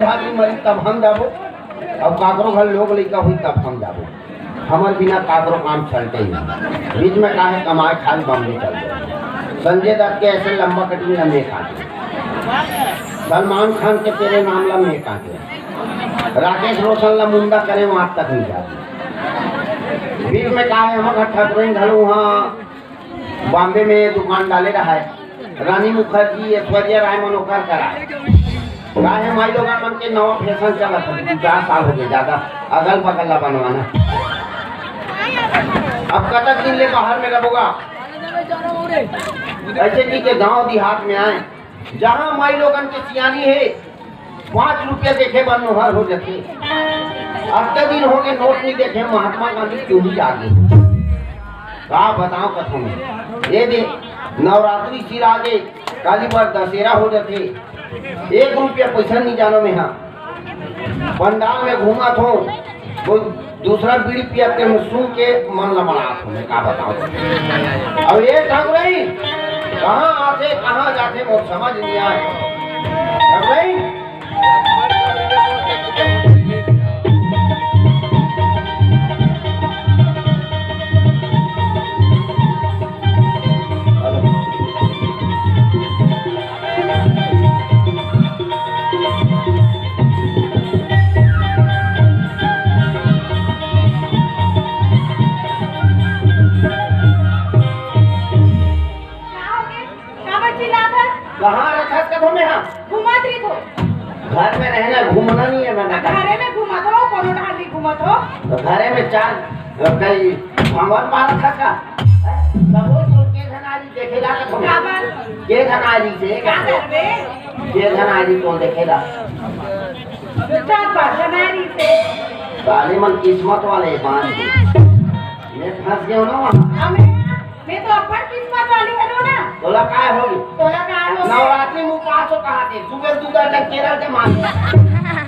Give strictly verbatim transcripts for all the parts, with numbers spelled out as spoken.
भाभी मरी तब हम जाबो, अब काकरो घर लोग लइका हुई तब हम जाबो। हमर बिना काकरो काम चलते ही नहीं। बीच में काहे कमाए खाए बम्बई चल गए। संजय दत्त के ऐसे लंबा कटिंग ला मैं काटे, सलमान खान के तेरे नाम ला मैं काटे, राकेश रोशन ला मुंडा करे वहां तक नहीं जाते। बीच में काहे हम ठकुरइन घलो वहाँ बॉम्बे में दुकान डाले रहा है, रानी मुखर्जी, ऐश्वर्या राय मन ओकर करा। काहे माई लोगन मन के नवा फैशन चलत है, दू चार साल हो गए, ज्यादा अगल बगल ला बनवाना। अब कतक दिन ले बाहर में रहोगा? ऐसे की के गांव देहात में आए, जहां माई लोगन के सियानी है, पाँच रुपया देखे बर नोहर हो जाथे। अतका दिन हो गए नोट नहीं देखे, महात्मा गांधी क्यों नहीं जागे? का बताओ कथों में। ये दे, नवरात्रि सिर आगे, काली बार दशहरा हो जाथे, एक रुपया पैसा नहीं जानो मैं, हाँ। पंडाल में घूमत हो, कोई दूसरा बीड़ी पियत के मैं सुन के मन ला मनात हो, मैं का बताओ। अब ये ठकुरई कहाँ आथे, कहाँ जाथे, मोर समझ नहीं आए। ठकुरई काबर चिल्लात हस? कहाँ रखत कथों में, हाँ? घुमत रहिथो। घर में रहना, घूमना नहीं है, मैंने कहा। घरे में घूमत हो, कोनो ढाली घूमत हो। तो घरे में चार, कई भंवर मारत हस का? कबो तो के धनारी देखे ला कथों में। काबर? के धनारी से? का करबे? के धनारी को देखे ला? चार पाँच धनारी से। साले मन किस्मत वाले बांध दे। मैं फंस गया ना वहाँ। अबे, मैं तो अपन किस्मत वाली हूँ ना। तोला काय होगी? तोला काय होगी? नवरात्रि में उपास हो कहा थे, सुबह दो दर्जन केरा के मार।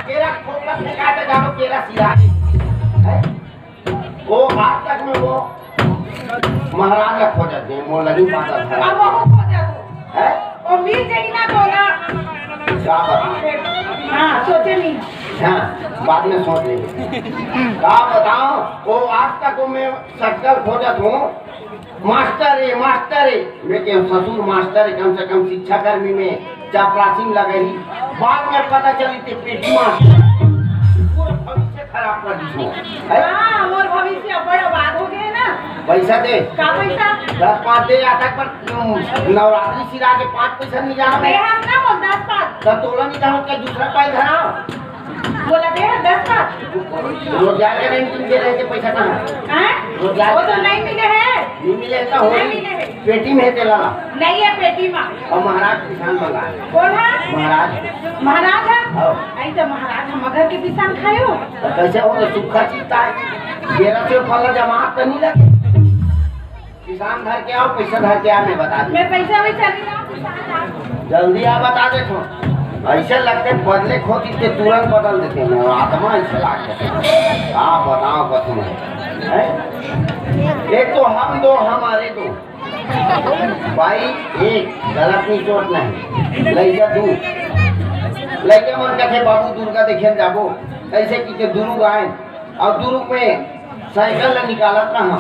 केरा खोपड़ा फेंका के जानो, केरा सिरा दे। हैं? वो आज तक में वो महाराज ला खोजत हे, मोर लगी पाता था। अब वो खोजत हो। हैं? वो मिल जाई ना तोला। क्या बता? हाँ, सोचे नहीं। हाँ, बाद में सोच लेंगे। का बताओ, वो आज तक वो मैं शक्ल खोजत हूँ, मास्टर ए, मास्टर ए। मैं के ससुर मास्टर ए, कम से कम शिक्षा कर्मी में चपरासी में लगे ही। बाद में पता चली ते पेटी मास्टर। पूरा भविष्य खराब कर दी इसने। हैं? हाँ, मोर भविष्य बड़ा बात हो गए ना। पैसा दे। का पैसा? दस पाँच दे, आज तक पर, हम्म, नवरात्रि सिरा के पाँच पैसा नहीं जाना दे। हम ना बोल दस पाँच। तब तोला नहीं जानो क्या दूसरा पाई धरा? बोला दे, दस का। रोजगार के नहीं तुम दे रहे थे पैसा कहाँ? हैं? रोजगार वो तो नहीं मिले है। नहीं मिले तो हो नहीं ही। मिले है। पेटी में है तेला। नहीं है पेटी में। और महाराज किसान बंगाल। कौन है? महाराज। महाराज है? हाँ। ऐसे महाराज हम घर के किसान खाए हो? तो कैसे हो तो सूखा चीज है। मेरा से फल जमा तो नहीं लगे। किसान धर के आओ, पैसा धर के आ, मैं बता दूँ। मैं पैसा वैसा नहीं लाऊँ, किसान लाऊँ। जल्दी आ, बता देथों। ऐसे लगथे बदले खोती ते तुरंत बदल देथे, मोर आत्मा ऐसे लागथे। का बताओ कथों में, हैं? एक तो हम दो, हमारे दो। बाई एक, गलत नहीं, चोट नहीं। लइका दू। लइका मन कथे, "बाबू दुर्गा देखे ल जाबो।" ऐसे की के दुरुग आए। अउ दुरुग में साइकिल ला निकालत रहा।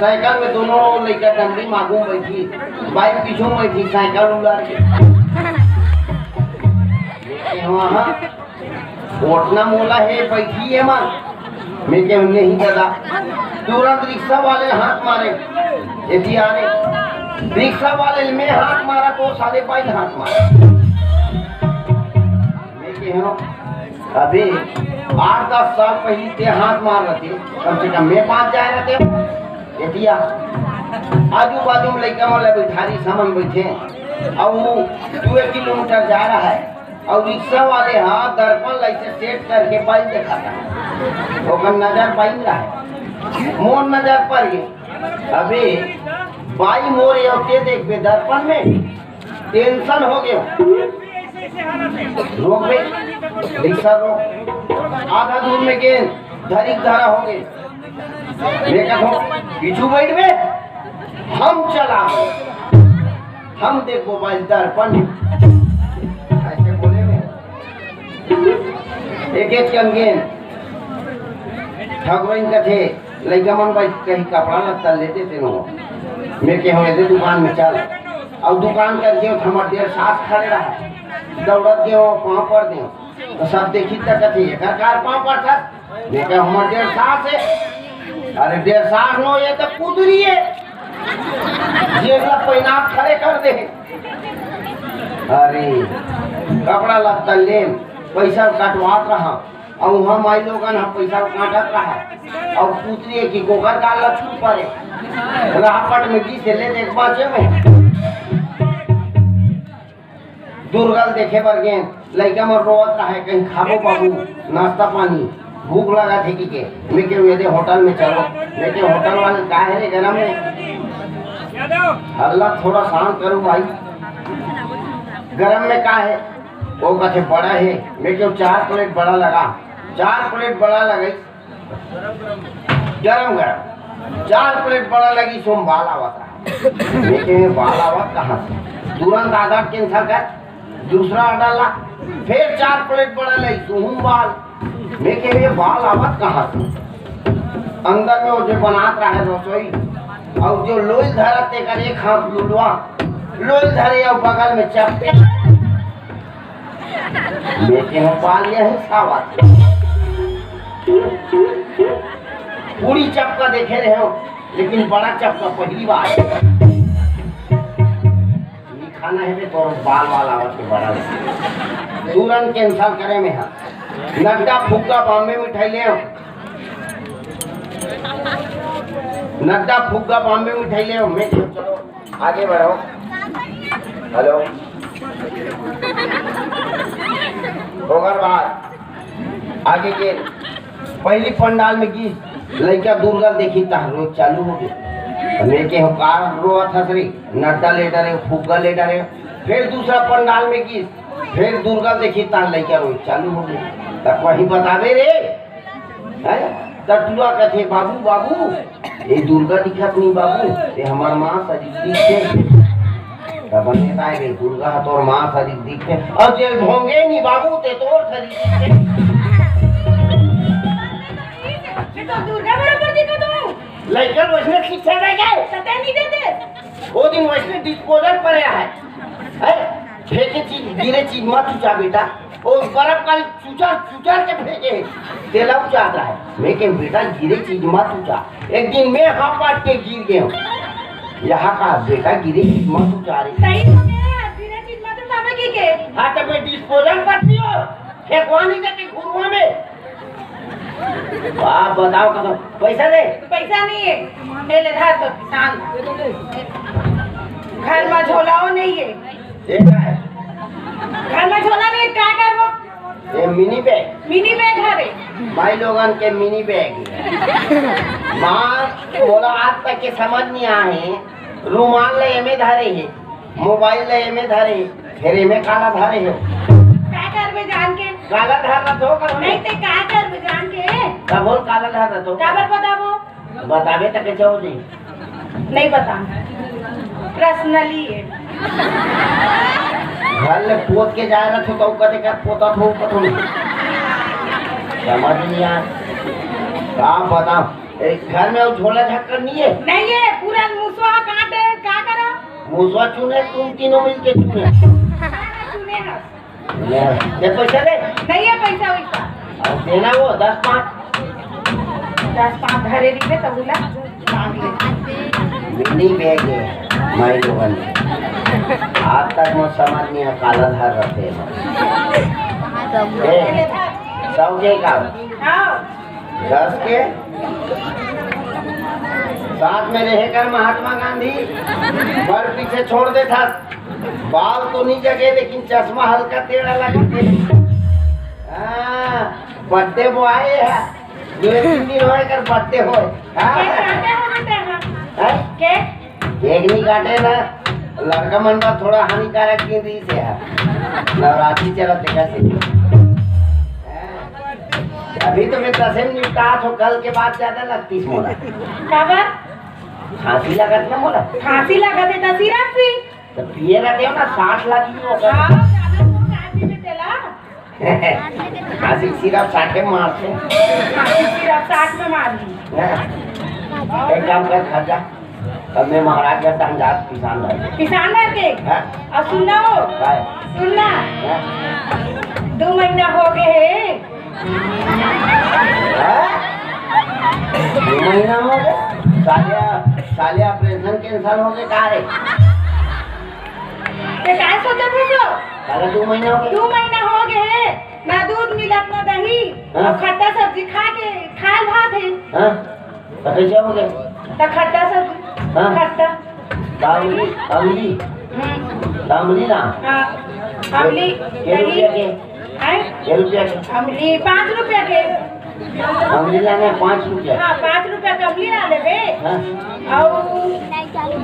साइकिल में दोनों लइका डंडी म आगू में बैठी, बाई पीछू में बैठी, साइकिल उलट के। वहाँ ओटना मोला हे, बैठी हे मन। मैं के, "नहीं दादा।" तुरंत रिक्शा वाले हाथ मारे, एती आ रे। रिक्शा वाले मैं हाथ मारा तो साले बाई हाथ मारा। मैं के, "हाँ।" अबे, आठ दस साल पहले ते हाथ मार रहे, कम से कम मैं पाँच जाए रहते। एतिया, आजू बाजू में लइका मन ला बैठारी समन बैठे, अउ वो दो किलोमीटर जा रहा है, अउ रिक्शा वाले हा दर्पण ला ऐसे सेट करके बाई देखा था, ओकर नजर बाई ला है, मोर नजर पर गए। अबे, बाई मोर ये होते देखबे दर्पण में, टेंशन हो गया। रोक बे, रिक्शा रोक। आधा दूर में गेंद, धरिक धरा हो गए। मैं कहूँ, "पीछू बैठ बे, हम चला, हम देखबो बाई दर्पण।" ऐसे बोले में, एकेच कन गेन, ठकुरइन कथे, "लइका मन बर कहीं कपड़ा लत्ता लेते तेनो।" मैं कहेंव, "एदे दुकान में चल।" अउ दुकान कर गेंव, त हमर डेढ़ सास खड़े रहा, दौड़त गेंव, पाँव पर देंव, त सब देखी त कथे, "एकर कार पाँव परथस?" मैं कहेंव, "हमर डेढ़ सास हे।" "अरे, डेढ़ सास नो, ये तो कुदरी हे, जेला पहिना खड़े कर दे।" अरे, कपड़ा लत्ता लेन, पैसा कटवात रहा, अउ उहाँ माई लोगन ह पैसा काटत रहा, अउ पुतरी के गोबर डाल ला छू परे, राहपट में गिस ले देख बाँचे में। दुर्गा ल देखे बर गेन, लइका मन रोवत रहे, "कहीं खाबो बाबू, नाश्ता पानी, भूख लगत हे," कहिके। मैं कहेंव, "एदे होटल में चलो।" मैं कहेंव, "होटल वाले का हे रे गरम में?" हल्ला थोड़ा शांत करो भाई, गरम में का हे? वो कथे, "बड़ा हे।" मैं कहेंव, "चार प्लेट बड़ा लगा।" चार प्लेट बड़ा लगइस, गरम गरम चार प्लेट बड़ा लगिस, ओमा बाल आवत रहा। मैं कहेंव, "बाल आवत कहाँ से?" तुरंत आधा cancel कर, दूसरा order ला। फिर चार प्लेट बड़ा लगिस, ओहू म बाल। मैं कहेंव, "ये बाल आवत कहाँ से?" अंदर में वो जे बनात रहे रसोई, अउ जो लोई धरत, तेकर एक हाथ लुलवा, लोई धरे अउ बगल में चप्पे। मैं कहेंव, "बाल यही से आवत हे।" पूरी चपका देखे रहेंव, लेकिन बड़ा चपका पहली बार। ये खाना हे बे, तोर बाल वाल आवत हे बड़ा। तुरंत cancel करेंव मैं हा। नड्डा फुग्गा बॉम्बे मिठाई लेंव। नड्डा फुग्गा बॉम्बे मिठाई लेंव। मैं कहेंव, चलो आगे बढ़ो। हेलो, ओकर बाद आगे के पहली पंडाल में गिस, लइका दुर्गा ल देखिस तहाँ रोए चालू होगे। त मैं कहेंव, "का रोवत हस रे? नड्डा ले डरे, फुग्गा ले डरे।" फिर दूसरा पंडाल में गिस, फिर दुर्गा ल देखिस तहाँ लइका रोए चालू होगे। त कहीं बताबे रे, हैं? त टुरा कथे, "बाबू, बाबू, ये दुर्गा दिखत नहीं बाबू, ये हमर माँ सरीर दिखथे।" तब बने ताय रे, "दुर्गा ह तोर माँ सरीर दिखथे, अउ जेल भोंगे नहीं बाबू, ते तोर सरीर दिखथे।" मैं तो दुर्गा बराबर दिखत हूँ। लइका वइसने शिक्षा दे गए। सत्य नहीं देते। वो दिन वइसने disposal परे हे, हैं? फेंके चीज, गिरे चीज मत उचा बेटा। वो बर्फ का चुचर, चुचर के फेंके हे, तेला उचारत हे। मैं कहेंव, "बेटा, गिरे चीज मत उचा।" एक दिन मैं हाथ पाट के गिर गेंव। यहाँ का बेटा, गिरे चीज मत उचा रे। सही तो कहे, गिरे चीज मत उचावे की के। हाँ, तो मैं disposal करती हूँ, फेंकवा नहीं देती घुरुआ में। आप बताओ, कब पैसा दे? पैसा नहीं है, ये ले धर तो किसान। घर में झोलाओ नहीं है। ये का है? घर में झोला नहीं, का करबो? ये mini bag। Mini bag हवे। माई लोगन के mini bag। माँ, मोला आज तक के समझ नहीं आए। रुमाल ले एमे धरे हे, मोबाइल ले एमे धरे हे, फिर एमे काला धरे हो। का करबे जान के? काला धर रहा तो कर नहीं ते का करबे जान के? का बोल काला धर रहा तो? काबर बताबो? बताबे त कैसे हो जाई? नहीं बता। Personally है। घर ले पोत के जाए रहा तो कदे का पोता थो पतो नहीं। समझ नहीं आ। का बताओ? ए, घर में वो झोला झक्कड़ नहीं है? नहीं है, पूरा मुसवा काटे, का करा? मुसवा चुने, तुम तीनों मिलके चुने। चुने हैं। ले, दे पैसा दे। नहीं है पैसा वैसा। अब देना वो दस पाँच। दस पाँच धरे रही है, तब बोला, मांग ले। Mini bag है, माई लोगन। आज तक मैं समझ नहीं आया, काला धर रखे हैं। ए, सौ के का? हाँ। दस के साथ में रहे कर महात्मा गांधी, बड़ पीछे छोड़ देथस। बाल तो नहीं जगे, लेकिन चश्मा हल्का टेढ़ा लगथे। हाँ, birthday boy है। दो तीन दिन होए कर birthday होए। हाँ। केक काटे हो बेटा, हाँ। हैं? केक? केक नहीं काटे ना, लड़का मन बर थोड़ा हानिकारक दिन रही से है। नवरात्रि चलत देखा से। अभी तो मैं दसे में निपटा थो, कल के बाद ज्यादा लगतीस मोला। काबर? खांसी लगत ना मोला। खांसी लगत है तो सिरप पी। तो पिए रहते हो ना, साठ लगी हो। हाँ, ज्यादा तो काहे पीबे तेला? खांसी सिरप साठे में मारथे। खांसी सिरप साठ में मार ली। हाँ। एक काम कर, खा जा। अब मैं महाराजगंज तक जात पिसान ला। पिसान ला के? हाँ। अउ सुन ना हो। काय? सुन ना। हाँ। दू महीना हो गे हे। हाँ? दू महीना हो गे? साले, साले operation cancel हो गे का रे? ते काय सोचत हस? साला दू महीना हो गे। दू महीना हो गे हे। ना दूध मिलत, ना दही, हाँ। अउ खट्टा सब्जी खा के, खाल भात हे। हाँ, त कइसे हो गे? त खट्टा सब्जी, हाँ। खट्टा। त अमली, अमली, हम्म। त अमली ना? हाँ, अमली, के दही। रुपया के? हैं? के रुपया के? अमली पाँच रुपया के। अमली लाने पाँच रुपया। हाँ, पाँच रुपया के अमली ला लेबे। हाँ। अउ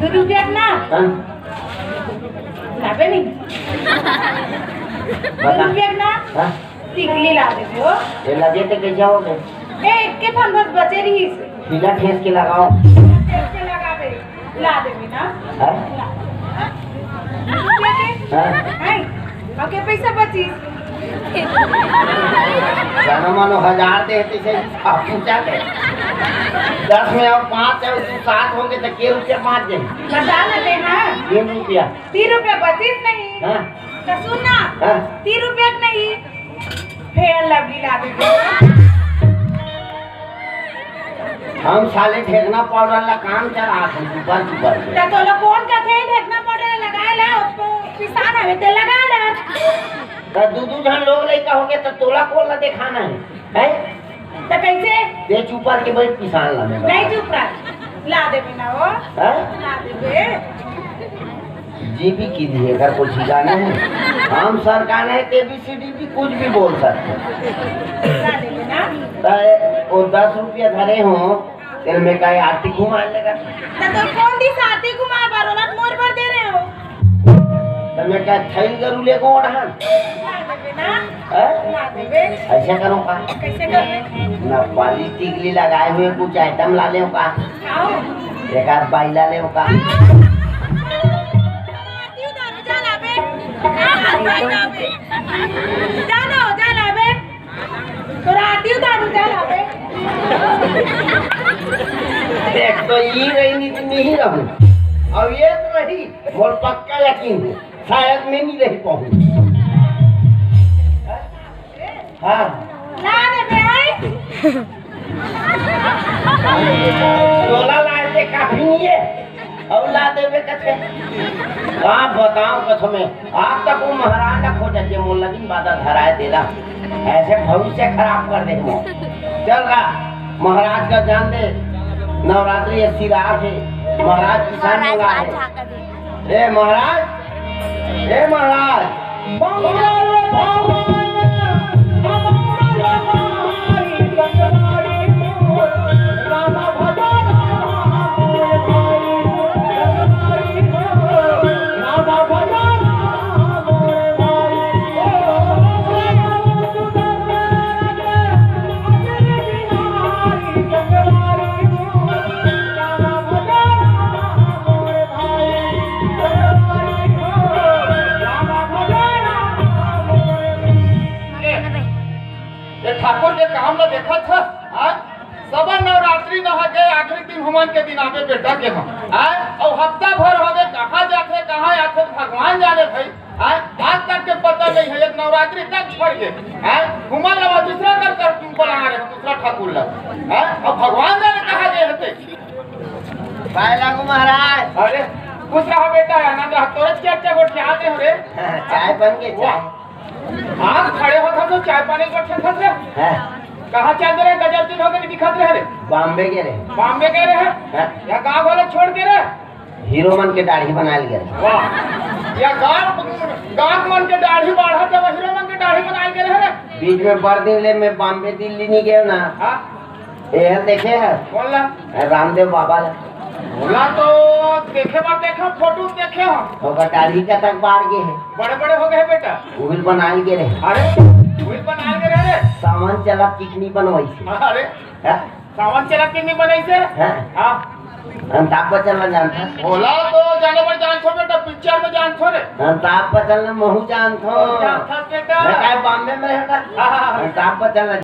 दू रुपया के ना? हाँ। लाबे नहीं। बता। दू रुपया के ना? हाँ। टिकली ला देबे हो। ये लगे ते कइसे हो गे? ए, एक के ठन बस बचे रहिस। पीला ठेस के लगाओ। ठेस के लगाबे। ला देबे ना? हाँ? ला। दू रुपया के? हाँ। हैं? अउ के पैसा बचिस? जानो मानो हजार दे, ते से आप पूछा दे। दस में अउ पाँच हे, सात हो गे, त के रुपया पाँच दे? बता ना दे, हाँ। तीन रुपया। तीन रुपया बचिस नहीं। हाँ। त सुन ना, हाँ। तीन रुपया के नहीं, Fair Lovely ला दे। हम साले ढेकना पाउडर ला काम चलात हन, ऊपर ऊपर के। त तोला कोन कथे ढेकना पाउडर लगाए ला? पिसान हवे ते लगा ला। त दू दू झन लोग लइका होगे त तोला कोन ला देखाना हे? हैं? त कइसे? ते चुप करके बइठ, पिसान ला मैं नहीं बता। चुप रह। ला देबे ना वो। हैं? ला देबे। जीबी की दिए, अगर कुछ ही जाने हैं। हम सरकार है, एबीसीडी भी कुछ भी बोल सकते हैं। ला देबे ना। त वो दस रुपया धरे हो, तेल में का आरती घुमा लेगा। त तोर कोन दिस आरती घुमा बर, ओला मोर बर दे रहे हो? त मैं का थैल गरू ले गोड़ हन? ना देबे ना। हैं? ना देबे। ऐसा करो का? कैसे करबे? ना पाली टिकली लगाए हुए कुछ आइटम ला ले का? आओ। एक आध बाई ला ले का? आरती उतारू, जा लाबे। जा ना, जा लाबे। तोर आरती उतारू, जा लाबे। देख तो ई रही, नहीं तो नहीं रहूं। अब ये तो रही, मोर पक्का यकीन है, शायद मैं नहीं रह पाऊं। हाँ। ला देबे, आई। तोला लाए ते काफी नहीं है, अउ ला देबे कथे। का बताओ कसमे, आज तक वो महाराज ला खोजत हे, मोर लगिन बादा धराए देला। ऐसे भविष्य खराब कर दे मो। चल गा, महाराज का जान दे, नवरात्रि अस्सी रात है, महाराज किसान मंगा है। ए महाराज, ए महाराज। ए, ए ठाकुर के काम ल देखत हस, हाँ? सबा नवरात्रि नहा के आखिरी दिन हुमन के दिन आबे बेटा के हम, हाँ? अउ हफ्ता भर होगे, कहाँ जाथे, कहाँ आथे, भगवान जाने भाई, हाँ? आज तक के पता नहीं है, एक नवरात्रि तक छोड़ के, हाँ? हुमन ल दूसरा कर, कर बना रहे, दूसरा ठाकुर ल, हाँ? अब भगवान जाने कहाँ गए हते। पाए लागू महाराज। अरे, खुश रहा बेटा, आनंद रहा। तोरे चार चार गोट चाय दे रे। चाय बन के वाह। चाय। आज खड़े होत हस तो चाय पानी गोट छेकत रे। हाँ। कहाँ चल दे रहे? गजब दिन हो गए, दिखत रहे रे। बॉम्बे गए रहे। बॉम्बे गए रहे? हाँ। या गाँव वाले छोड़ के रे? हीरो मन के दाढ़ी बनाए गए रहे। वाह। या गाँव, गाँव मन के दाढ़ी बाढ़त हे, हीरो मन के दाढ़ी बनाए गए रहे रे। बीच में बड़ दिन ले मैं बॉम्बे दिल्ली नहीं गए ना। हाँ। ए ह देखे ह? कौन ला? ए रामदेव बाबा ला। ओला तो देखे बर देखा, फोटो देखे हम। ओकर दाढ़ी कतक बाढ़ गे हे। बड़े बड़े हो गए बेटा। उहिल बनाल गे रहे। अरे, उहिल बनाल गे रहे रे। सावन चला किकनी बनवाई से। अरे, हाँ? सावन चला किकनी बनाई से? हाँ। हाँ। अमिताभ बच्चन ला जानथस? ओला तो जाने बर जानथों बेटा, पिक्चर में जानथों रे। अमिताभ बच्चन ला महूं जानथों। जानथस बेटा? मैं काय बॉम्बे में रहता? हाँ, हाँ, हाँ। अमिताभ बच्चन ला